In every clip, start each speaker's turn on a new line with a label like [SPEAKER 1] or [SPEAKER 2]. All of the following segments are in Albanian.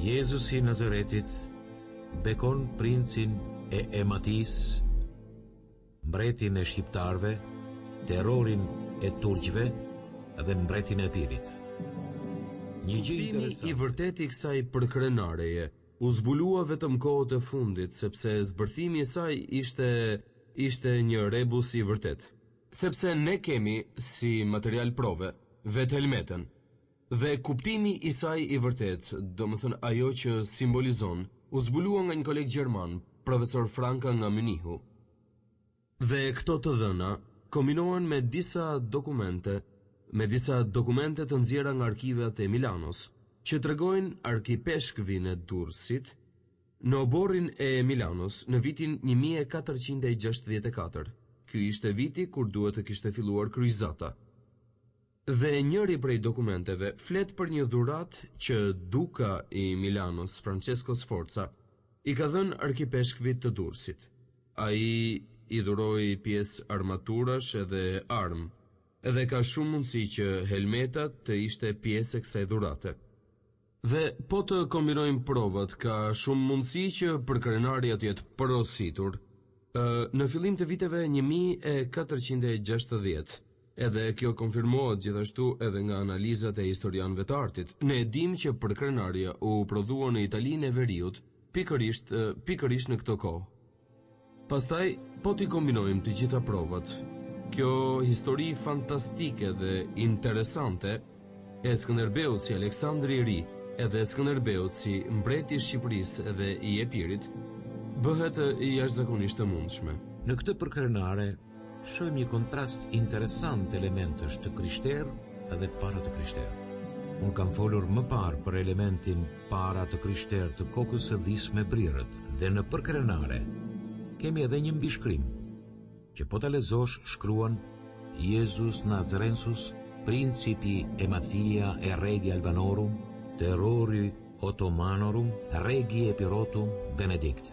[SPEAKER 1] Jezusi i Nazaretit bekon princin e Ematisë, mbretin e shqiptarëve, terrorin e turqve dhe mbretin e Epirit.
[SPEAKER 2] Një gjë interesante. Kuptimi i vërtetë i kësaj përkrenareje u zbulua vetëm kohët e fundit sepse zbërthimi i saj ishte ishte një rebus i vërtetë. Sepse ne kemi, si material prove, vetë helmetën. Dhe kuptimi i saj i vërtetë, domethënë ajo që simbolizon, u zbulua nga një koleg gjerman, profesor Franka nga Mynihu. Dhe këto të dhëna kombinohen me disa dokumente, me disa dokumente të nxjerra nga arkivat e Milanos, që tregojnë arkipeshkvin e Durrësit në oborrin e Milanos në vitin 1464. Ky ishte viti kur duhet të kishte filluar kryqëzata. Dhe njëri prej dokumenteve flet për një dhuratë që Duka i Milanos, Francesco Sforza, i ka dhënë arkipeshkvit të Durrësit. Ai i dhuroi pjesë armaturash edhe armë, edhe ka shumë mundësi që helmeta të ishte pjesë e kësaj dhurate. Dhe po të kombinojmë provat, ka shumë mundësi që përkrenarja të jetë porositur në fillim të viteve 1460. Edhe kjo konfirmohet gjithashtu edhe nga analizat e historianëve të artit. Ne e dimë që përkrenarja u prodhua në Italinë e Veriut, pikërisht pikërisht në këtë kohë. Pastaj, po t'i kombinojmë të gjitha provat, kjo histori fantastike dhe interesante e Skënderbeut si Aleksandri i Ri edhe Skënderbeut si mbreti i Shqipërisë dhe i Epirit, bëhet jashtëzakonisht e
[SPEAKER 1] mundshme. Në këtë përkrenare shohim një kontrast interesant elementësh të krishterë dhe para të krishterë. Unë kam folur më parë për elementin para të krishterë të kokës së dhisë me brirët dhe në përkrenare kemi edhe një mbishkrim që po ta lexosh shkruan Jesus Nazarensus Principi Emathia e Regi Albanorum Terrori Ottomanorum Regi Epirotum Benedict.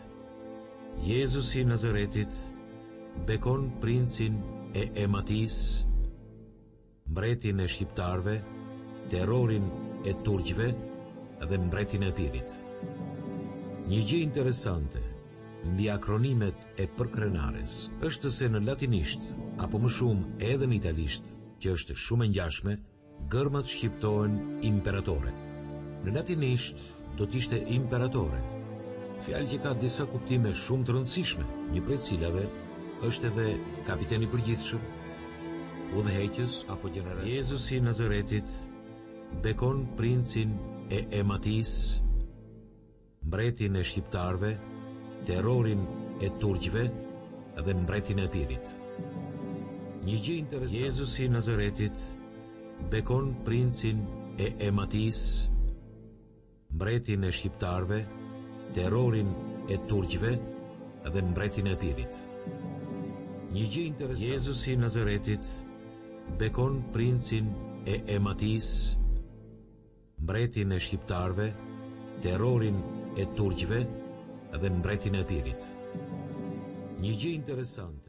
[SPEAKER 1] Jezusi i Nazaretit bekon princin e Ematisë, mbretin e shqiptarëve, terrorin e turqve dhe mbretin e Epirit. Një gjë interesante mbi akronimet e përkrenares është se në latinisht apo më shumë edhe në italisht, që është shumë e ngjashme, Gërmat shqiptohen imperatore. Në latinisht do të ishte imperatore, fjalë që ka disa kuptime shumë të rëndësishme, një prej cilave është edhe kapiten i përgjithshëm, udhëheqës apo gjeneral. Jezusi i Nazaretit bekon princin e Ematisë, mbretin e shqiptarëve, terrorin e turqve dhe mbretin e Epirit. Një gjë interesante. Jezusi i Nazaretit bekon princin e Ematisë, mbretin e shqiptarëve, terrorin e turqve dhe mbretin e Epirit. Një gjë interesante. Jezusi i Nazaretit bekon princin e Ematisë, mbretin e shqiptarëve, terrorin e turqve dhe mbretin e Epirit. Një gjë interesante.